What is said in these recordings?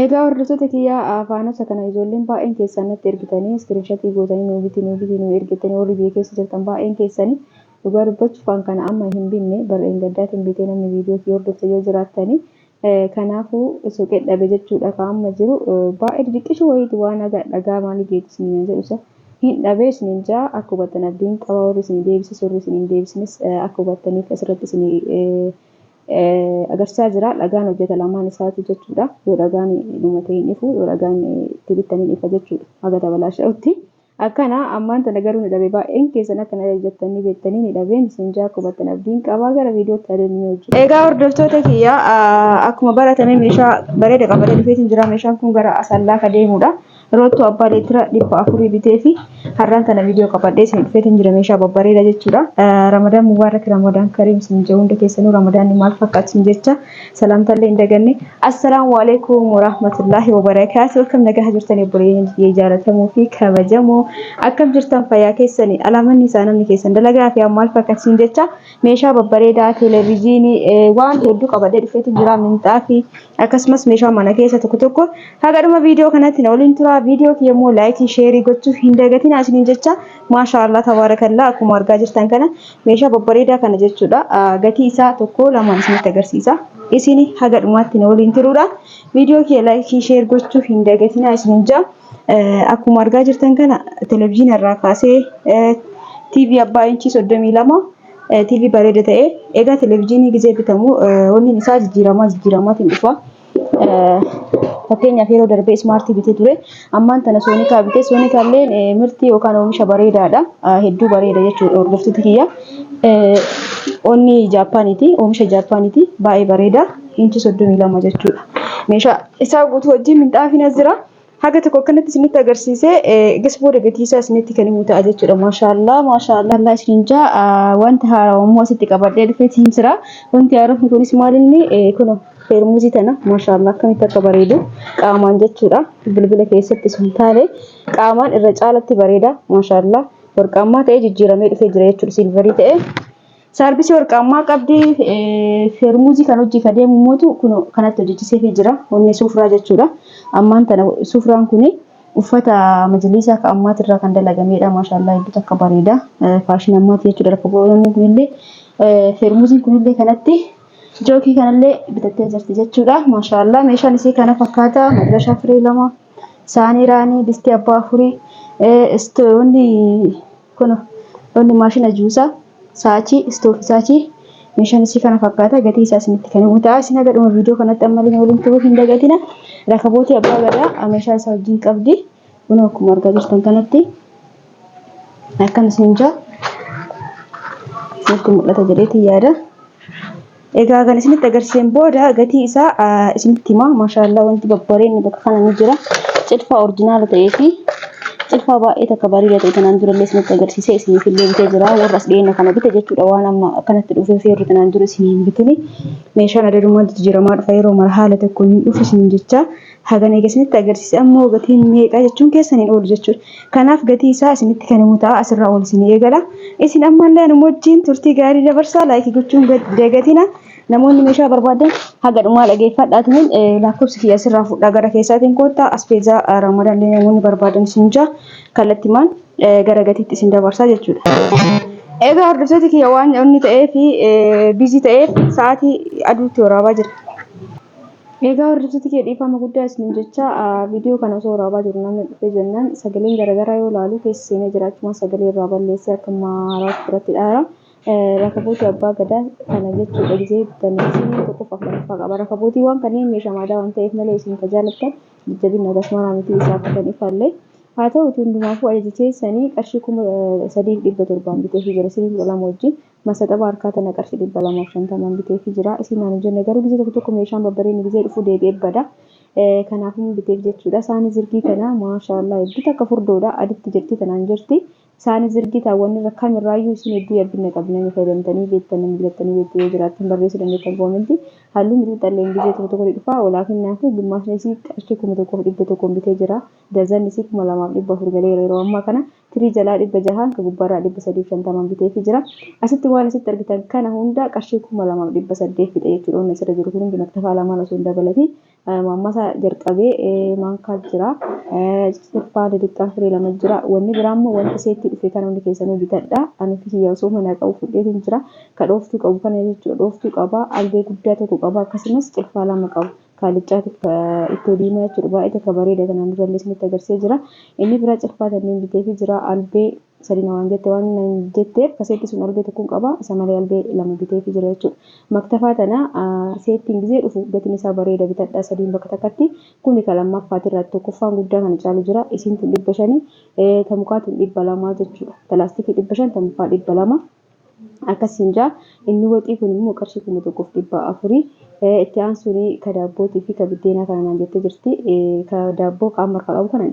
Egaa hordoftoota kiyyaa faanosa kana ijoolleen baay'een keessan natti ergitanii iskiriinshatii gootanii nuu biti nuu biti nuu ergitanii warri biyya keessa jirtan baay'een keessanii dhugaa dubbachuuf waan kana amma hin binne barreen gaddaatiin bitee namni viidiyoo kiyya hordofte yoo jiraattanii kanaafuu suuqee dhabe jechuudha ka amma jiru baay'ee didiqqishu wayiiti waan haga dhagaa maalii geetu isiniin jedhu isa hin dhabee isiniin jaa akka hubattan abdiin qaba warri isinii deebises warri isinii hin deebisnes akka hubattaniif asirratti isinii agarsiisaa jira. Dhagaan hojjeta lamaan isaatu jechuudha. Yoo dhagaan dhumate hin ifu, yoo dhagaan itti bittan hin ifa jechuudha. Haga tabalaasha'utti. Akkana ammaan tana garuu ni dhabe baay'een keessan akkana jettanii beektanii ni dhabeen isin jaa hubattan abdiin qabaa gara viidiyootti adeemnee hojjenna. Egaa hordoftoota kiyya akkuma baratame meeshaa bareeda qabatee dhufeetiin jira. Meeshaan kun gara Asallaa ka deemudha. Roottoo abbaa leetira 400 bitee fi har'aan tana viidiyoo qabadhee isin dhufeetiin jira meeshaa babbareeda jechuudha. Ramadaan Mubaarak Ramadaan Kariim isin jedhu hunda keessanuu Ramadaanni maal fakkaatu isin jecha salaamtallee hin daganne. Assalaamu alaikum warahmatullaahi wabarakaatu. Akkam nagaa jirtan obboleeyyan kiyya jaalatamuu fi kabajamoo akkam jirtan fayyaa keessanii alaamanni isaa namni keessan dalagaa fi maal fakkaatu isin jecha meeshaa babbareedaa televiziinii waan hedduu qabadhee dhufeetiin jira minxaafii akkasumas meeshaa mana keessa tokko tokko haga dhuma viidiyoo kanatti na waliin turaa. Viidiyoo kiyya immoo laayikii sheerii gochuu hin dagatinaa isiniin jecha. Maashaa Allah tabaarakallaa, akkuma argaa jirtan kana meeshaa babbareedaa kana jechuudha. Gatii isaa tokko lamaan isinitti agarsiisa. Isin haga dhumaatti na waliin turuudha. Viidiyoo kiyya laayikii sheer gochuu hin dagatinaa isiniin jecha. Akkuma argaa jirtan kana televezyiina irraa kaasee TV abbaa inchii 32 TV bareeda ta'e. Egaa televezyiinii gizee bitamu wanni isaa jijjiiramaa jijjiiramaatiin dhufa. Fakkeenyaaf yeroo darbee ismaartii bitee ture. Ammaan tana soonikaa bitee soonikaallee mirtii yookaan oomisha bareedaadha. Hedduu bareeda jechuudha hordoftoota kiyya. Onni Jaappaaniiti. Oomisha Jaappaaniiti. Baay'ee bareeda. Inchi 32 jechuudha. Meeshaa isaa guutuu wajjin minxaafiin as jira. Haga tokko akkanatti isinitti agarsiisee egas booda gatii isaa isinitti kan himu ta'a jechuudha. Maashaallah maashaallah Allah isinin jaa wanta haarawaa immoo asitti qabadhee dhufeetiin jira. Wanti haarofni kunis maal inni kuno feermuzii tana maashaallah akkamitti akka bareedu qaamaan jechuudha. Bilbila keessatti sun taane qaamaan irra caalatti bareeda maashaallah. Warqaammaa ta'ee jijjiiramee dhufee jira jechuudha silvarii ta'ee. Saarbisii warqaammaa qabdi. Feermuuzii kan hojii ka deemu mootu kun kanatti hojjechiseefii jira. Wanni suufraa jechuudha. Ammaan tana suufraan kuni uffata majliisaa ka ammaatirraa kan dalagameedha. Maashaallah hedduu takka bareeda. Faashina ammaati jechuudha. Rakkoonni kunillee feermuuziin kunillee kanatti jookii kanallee bitattee jirti jechuudha. Maashaallah meeshaan isii kana fakkaata. Madrashaa firee lama, saanii raanii, distii abbaa afurii, wanni Kuno wanni maashina juusaa saachii istoofii saachii meeshaan isii kana fakkaata. Gatii isaa isinitti kan himu ta'a. Isin haga dhuma viidiyoo kanatti ammallee waliin turuu hin dagatina. Rakabootii abbaa gadaa meeshaa isaa wajjin qabdi. Kunoo akkuma argaa jirtan kanatti akkan isin jaa isinitti mul'ata jedheetiin yaada. Egaa kan isinitti agarsiiseen booda gatii isaa isinitti hima. Maashaallaa wanti babbareenni bakka kana ni jira. Cilfaa orjinaala ta'ee fi cilfaa baay'ee takka bareeda ta'e kanaan durallee isinitti agarsiisee isiniif illee bitee jira. Warra as dhiyeenya kana bite jechuudha waan amma akkanatti dhufee fi warri kanaan dura isin hin bitini. Meeshaan adadummaan jijjiiramaa dhufa yeroo mara haala tokkoon hin dhufu isin jecha. Hagan eega isinitti agarsiise ammoo gatiin meeqa jechuun keessan hin oolu jechuudha. Kanaaf gatii isaa isinitti kan himu ta'a asirraa ol isinii eegala. Isin ammallee anuma wajjin turtii gaarii dabarsaa laayikii gochuun dagatina. Namoonni meeshaa barbaadan haga dhumaa dhageeffadhaatiin lakkoofsa kiyya asirraa fudhaa gara keessaatiin koottaa aspeezaa ramadaan namoonni barbaadan isin jaa kallattimaan gara gatiitti isin dabarsaa jechuudha. Egaa hordoftoota kiyya waan inni ta'ee fi biizii ta'eef sa'aatii aduutti waraabaa jira. Egaa hordoftoota kiyya dhiifama guddaa isiniin jecha viidiyoo kana osoo waraabaa jiru namni dhufee jennaan sagaleen garaagaraa yoo laalu keessa seenee jiraachumaan sagalee irraa balleessee akka maaraaf biratti dhaara. Rakabootii abbaa gadaa kana jechuudha gisee bitan isin tokkoffaa fi lammaffaa qaba. Rakabootiiwwan kanneen meeshaa maadaa waan ta'eef malee isin ka jaalattan jajjabina akkasumas miti isaaf kan ifallee. Haa ta'uutii hundumaafuu ajaja keessanii qarshii 3700n biteefii jira sinii 12 wajjin. Masaxaba harkaa tana qarshii 250n biteefii jira. Isiin naan hin jenne garuu gizee tokko tokko meeshaan babbareedni gizee dhufu deebi'ee bada. Kanaafuu biteef jechuudha. Saanii zirgii kana maashaallah hedduu takka furdoodha. Aditti jirti tanaan jirti. Saanii zirgii taawwan irra kamirraayyuu isin hedduu yabbina qabdi namni fayyadamtanii beektan namni bitattanii beektu yoo jiraattan barreessuu dandeettan koomentii. Halluu mixmixalleen gizee tokko tokko ni dhufa. Walaakinnaafuu gimmaashni isii qarshii 1100n bitee jira. Dazanni isii 2400 galeera yeroo ammaa kana. Tirii jalaa 600n ka gubbaarraa 350n biteefii jira. Asitti waan asitti argitan kana hunda qarshii 2800 fixe jechuudha. Wanni asirra jiru kun hundi maktafaa lamaan osoo hin dabalatiin. Maammasa jalqabee maankaa jira. Cilfaa xixiqqaan firee 2 jira. Wanni biraa immoo wanta seetti dhufe kana hundi keessanuu bitadha. Ani kiyya osoo manaa qabu fudheetiin jira. Ka dhooftuu qabu kana jechuudha. Dhooftuu qaba. Albee guddaa tokko qaba. Akkasumas cilfaa 2 qaba. Kaaliccaatiif ittoo diimaa jechuudha. Baay'ee takka bareeda kanaan durallee isinitti agarsiisee jira. Inni biraa cilfaa kanneen biteefii jira. Albee 3 na waan jette waan nan jetteef kaseetti sun albee tokkoon qaba. Isa malee albee 2 biteefii jira jechuudha. Maktafaa tana seettiin gizee dhufu gatiin isaa bareeda bitadhaa 3n bakka takkatti. Kuni ka lammaffaatirraa tokkoffaan guddaa kana caalu jira. Isiin tun 500 ta mukaa tun 200 jechuudha. Ta laastikii 500 ta mukaa 200. Akkasiin jaa. Inni waxii kun immoo qarshii 1400. Itti aansuun ka daabbootii fi ka biddeenaa kana naan jettee jirti. Ka daabboo ka amma harkaa qabu kana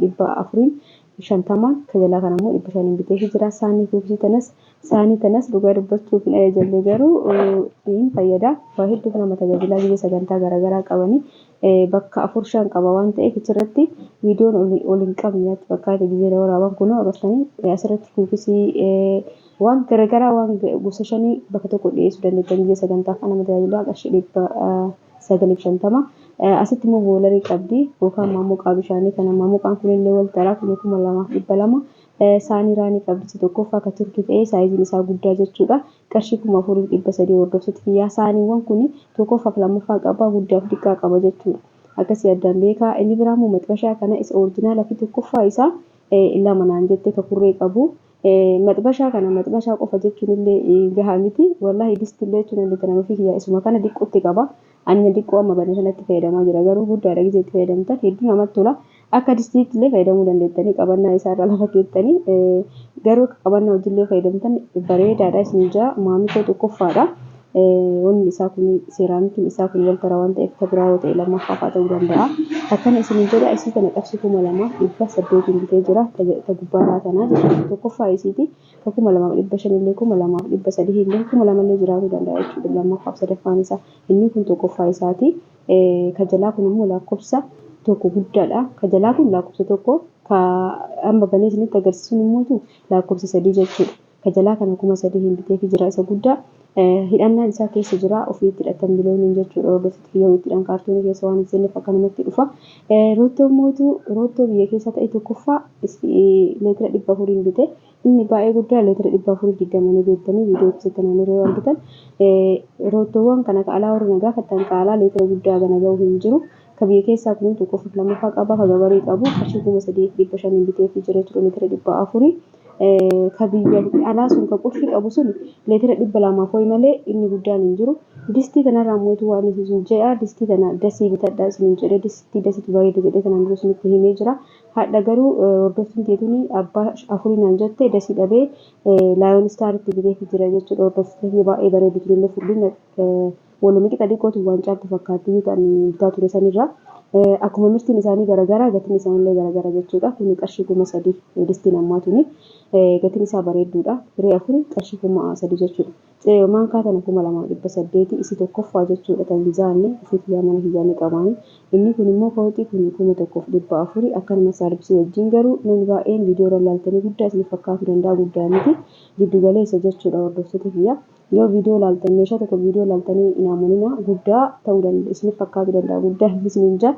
450n ka jalaa kana immoo 500n biteefii jira. Saanii kuukisii tanas saanii tanas dhugaa dubbachuuf hin ajajalle garuu hin fayyada. Waa hedduuf nama tajaajilaa biyya sagantaa garaagaraa qabanii bakka 4 5 qaba waan ta'eef achirratti viidiyoon ol hin qabne natti fakkaate gizee waraaban kunoo agartanii asirratti kuukisii waan garagaraa waan gosa shanii bakka tokko dhiyeessuu dandeettan gizee sagantaaf nama tajaajilaa qarshii 950. Asitti immoo boolarii qabdi yookaan maamuqaa bishaanii kana maamuqaan kunillee wal taraa kun 2200. Saanii raanii qabdi isa tokkoffaa akka turkii ta'ee saayiziin isaa guddaa jechuudha. Qarshii 4300 hordoftoota kiyyaa. Saaniiwwan kun tokkoffaaf lammaffaa qaba guddaaf xiqqaa qaba jechuudha. Akkasii addaan beekaa. Inni biraa immoo maxbashaa kana isa orijinaala fi tokkoffaa isaa 2 naan jette ka kurree qabu. Maxbashaa kana maxbashaa qofa jechuun illee gahaa miti. Wallaahi disti illee jechuun illee kana ofii kiyyaa isuma kana diqqootti qaba. Ani diqqoo amma bane sanatti fayyadamaa jira. Garuu guddaadha gizee itti fayyadamtan hedduu namatti tola. Akka distiitti illee fayyadamuu dandeettanii qabannaa isaa irraa lafa keettanii garuu akka qabannaa hojiillee fayyadamtan bareedaadha isin jaa maamikoo tokkoffaadha. Wanni isaa kun seeraamikiin isaa kun wal tara waan ta'eef ka biraa yoo ta'e lammaffaa fa'aa ta'uu danda'a. Akkana isiniin jedha isii tana qarshii 2800n bitee jira ta gubbaarraa tanaa jechuudha. Tokkoffaa isiiti ka 2500 illee 2300 illee 2000 illee jiraatuu danda'a jechuudha. Lammaffaaf sadaffaan isaa inni kun tokkoffaa isaati. Ka jalaa kun immoo lakkoofsa 1 guddaadha. Ka jalaa kun lakkoofsa 1 ka amma banee isinitti agarsiisuun immoo lakkoofsa 3 jechuudha. Ka jalaa kana 3000 biteefii jira isa guddaa. Hidhannaan isaa keessa jira ofii itti hidhatan bilooniin jechuudha. Hordoftoota kiyya itti hidhan kaartoonii keessa waan hin seenneef akkanumatti dhufa. Roottoo mootu roottoo biyya keessaa ta'e tokkoffaa leetira 400n bite. Inni baay'ee guddaa leetira 420 ni beektanii viidiyoo keessatti naan yeroo argitan. Roottoowwan kana ka alaa warri na gaafattan ka alaa leetira guddaa gana ga'u hin jiru. Ka biyya keessaa kun tokkoffaaf lammaffaa qaba ka gabarii qabu qarshii 3500n biteefii jira jechuudha leetira 400. Ka biyya alaa sun ka qulfii qabu sun leetira 200 ho'i malee inni guddaan hin jiru. Distii tanarraa mootu waan isin jedha distii tana dasii bitadhaa isin jedhe distii dasitu bareeda jedhee tanaan dura isinitti himee jira. Hadha garuu hordoftuun teetuni abbaa afurii naan jette dasii dhabee laayoon istaaritti biteefi jira jechuudha. Hordoftoota baay'ee bareedu turellee furdina waluma qixa xiqqootu waan caaltu fakkaatti iyyuu ta'an bitaa ture sanirra. Akkuma mirtiin isaanii garagaraa gatiin isaanillee garagara jechuudha. Kuni qarshii 3000 distiin ammaa tuni gatiin isaa bareedduudha. Firee afuri qarshii 3000 jechuudha. Maankaa tana 2800 isii tokkoffaa jechuudha. Tan zaanne ofii kiyyaa mana kiyyaa ni qabaani. Inni kun immoo kooxii kun 1400 akkanuma saarbisii wajjin garuu namni baay'een viidiyoo irra ilaaltanii guddaa isin fakkaatu danda'a guddaa miti. Giddu galeessa jechuudha hordoftoota kiyya. Yoo viidiyoo ilaaltan meeshaa tokko viidiyoo ilaaltanii hin amaninaa guddaa ta'uu danda'a isiniif fakkaatu danda'a guddaa isiniin jaa.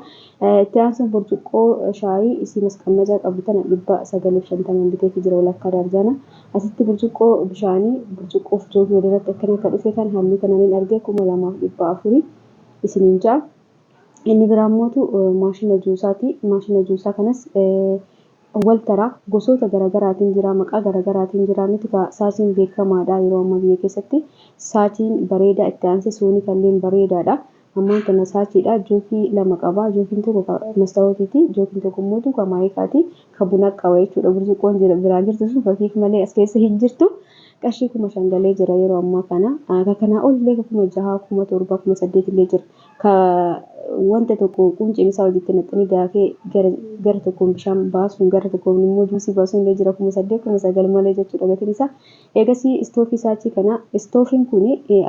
Itti aansuun burcuqqoo shaayii isii masqammacaa qabdu tana 950n biteefi jira walakkaa daarzaana. Asitti burcuqqoo bishaanii burcuqqoof joogii walirratti akkana akka dhufe kan halluu kanaan hin arge 2400 isiniin jaa. Inni biraa immootu maashina juusaati. Maashina juusaa kanas wal taraa gosoota garagaraatiin jira maqaa garagaraatiin jira miti kaa saachiin beekamaadha yeroo ammaa biyya keessatti saachiin bareedaa itti aansee soonii kalleen bareedaadha ammaan tana saachiidha jookii 2 qaba jookiin tokko ka mastawootiiti jookiin tokko immoo ka maayikaati ka buna qaba jechuudha burcuqqoon biraan jirtu sun fakkiif malee as keessa hin jirtu qarshii 5000 galee jira yeroo ammaa kana ka kanaa ol illee ka 6000 7000 8000 illee jira ka wanta tokko qunceen isaa hojiitti naqxanii daakee gara tokkoon bishaan baasuun gara tokkoon immoo juusii baasuun illee jira 8000 9000 malee jechuudha gatiin isaa. Eegasii istoofii saachii kana istoofiin kun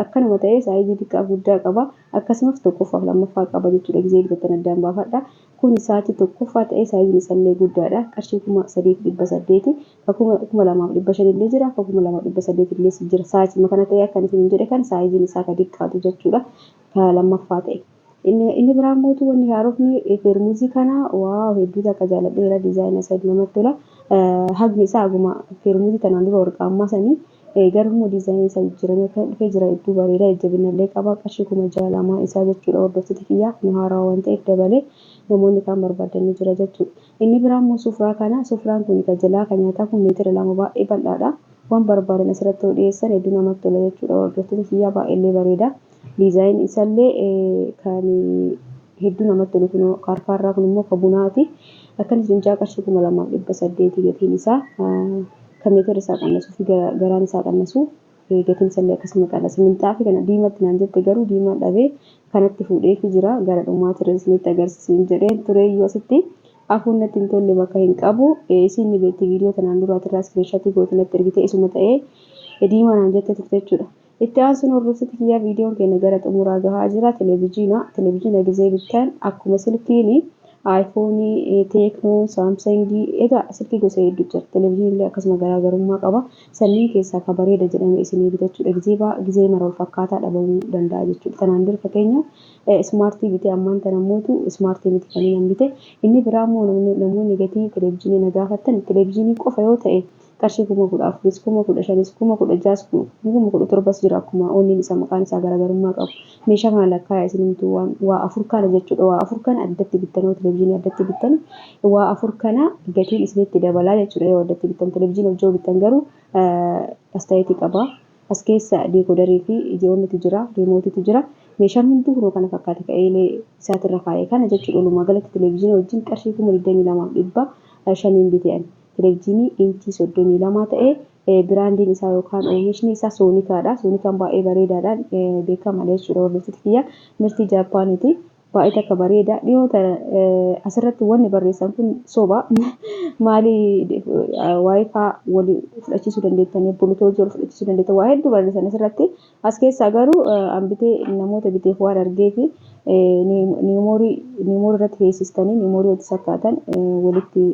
akkanuma ta'ee saayizii xiqqaa guddaa qaba akkasumas tokkoffaaf lammaffaa qaba jechuudha gizee bitattan addaan baafadha. Kun sa'aatii tokkoffaa ta'ee saayiziin isallee guddaadha qarshii 3800 ka 2500 illee jira ka 2800 illee jira sa'aatii kana ta'ee akkan isin jedhe kan saayiziin isaa ka xiqqaatu jechuudha. Ka lammaffaa ta'e. Inni biraa immoo wanni haarofni feermuzii kana wow hedduu takka jaaladheera. Diizaayina isaa namatti tola. Hagni isaa haguma feermuzii tanaan dura warqaammaa sanii, garuu immoo diizaayinii isaa jijjiiramee kan dhufee jira. Hedduu bareeda, jajjabina illee qaba. Qarshii 6,000 isaa jechuudha, hordoftoota kiyyaa. Kun haarawaa waan ta'eef dabalee namoonni kaan barbaadanii jira jechuudha. Inni biraa immoo sufraa kana. Sufraan kun kan jalaa kan nyaataa kun meetira 2 baay'ee bal'aadha. Waan barbaadan asirratti yoo dhiyeessan hedduu namatti tola jechuudha. Hordoftoota kiyyaa, baay'ee bareeda. Diizaayinii isaallee kan hedduu namatti tolu. Kun kaarfaarraa, kun immoo kan bunaati. Akkanis fincaa'aa qarshii 2,800 gatiin isaa. Kan meetira isaa qannasuu fi garaan isaa qannasu gatiin isaallee akkasuma qannasa. Minxaafii kana diimatti naan jette, garuu diimaa dhabee kanatti fuudheefi jira. Gara dhumaatti irra isinitti agarsiisin jedheen ture iyyuu asitti afuun natti hin tolle bakka hin qabu. Isin ni beekti, viidiyoo tanaan duraatirraa screenshot goote natti ergite, isuma ta'ee diimaa naan jette turte jechuudha. Itti aansuun, hordoftoota kiyyaa, viidiyoon keenya gara xumuraa gahaa jira. Televezyiina gizee bittan akkuma silkiin aayifoonii, Tecno, Samsungii, egaa silkii gosa hedduu jira. Televezyiinii illee akkasuma garaagarummaa qaba. Sanniin keessaa kan bareeda jedhame isinii bitachuudha. Gizee gizee mara wal fakkaataa dhabamuu danda'a jechuudha. Tanaan dura fakkeenya smartii bitee, ammaan tana mootu smartii miti kan inni bite. Inni biraa immoo namoonni gatii televezyiinii na gaafattan, televezyiinii qofa yoo ta'e qarshii 14,000s, 15,000s, 16,000s, 17,000s jira, akkuma onni isaa maqaan isaa garaagarummaa qabu. Meeshaa kana lakkaa'aa isin himtu, waan waa afur kana jechuudha. Waa afur kana addatti bittan, yoo televezyiinii addatti bittan waa afur kana gatiin isinitti dabalaa jechuudha yoo addatti bittan. Televezyiinii hojii bittan garuu astaayitii qaba. As keessa decoderii fi ijoonnitu jira, remoteitu jira. Meeshaan hunduu kunoo kana fakkaata, ka'eelee isaatirra kaa'e kana jechuudha. Walumaa galatti televezyiinii wajjin qarshii 22,500n bite ani. Televezyiinii inchii 32 ta'e, brandiin isaa yookaan oomishni isaa Sonikaadha. Sonikaan baay'ee bareedaadha, beekamaadha jechuudha, hordoftoota kiyya. Mirtii Jaappaaniiti. Baay'ee takka bareeda. Dhiyoo asirratti wanni barreessan kun soba. Maali, WiFi wal fudhachiisuu dandeettanii, Bluetoothii wal fudhachiisuu dandeettan, waa hedduu barreessan asirratti. As keessaa garuu an bitee namoota biteef waan argeefi memory irratti feesistanii memory walitti sakkaatan walitti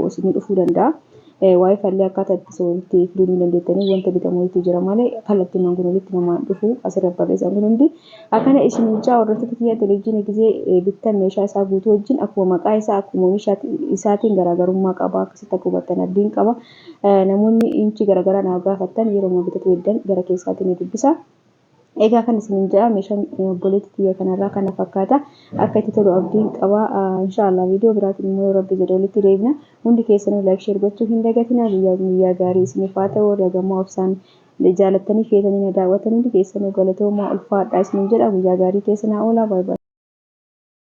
isinii dhufuu danda'a. WiFi illee akkaataa itti walitti fiduu ni dandeettanii wanta bitamu walitti jira malee kallattiin kun walitti namaan dhufu asirra barreessan kun hundi. Akkana isin jaa, hordoftoota kiyya, televezyiinii gizee bittan meeshaa isaa guutuu wajjin akkuma maqaa isaa, akkuma oomisha isaatiin garaagarummaa qaba. Akkasitti akka hubattan abdiin qaba. Namoonni inchii garaagaraa naa gaafattan yeroo bitatu heddan gara keessaatiin ni dubbisa. Egaa kan isinin jedha, meeshaan obboleettii tiyya kanarraa kana fakkaata. Akka itti tolu abdiin qaba. Inshaallah viidiyoo biraatiin immoo yoo rabbi jedhe walitti deebina. Hundi keessanuu like, share gochuu hin dagatinaa. Guyyaa guyyaa gaarii isiniif haa ta'u. Warra gammaa obsaan jaalattanii feetanii na daawwatan hundi keessanuu galatoomaa, ulfaadhaa isinin jedha. Guyyaa gaarii keessa naa oolaa. Baay'ee.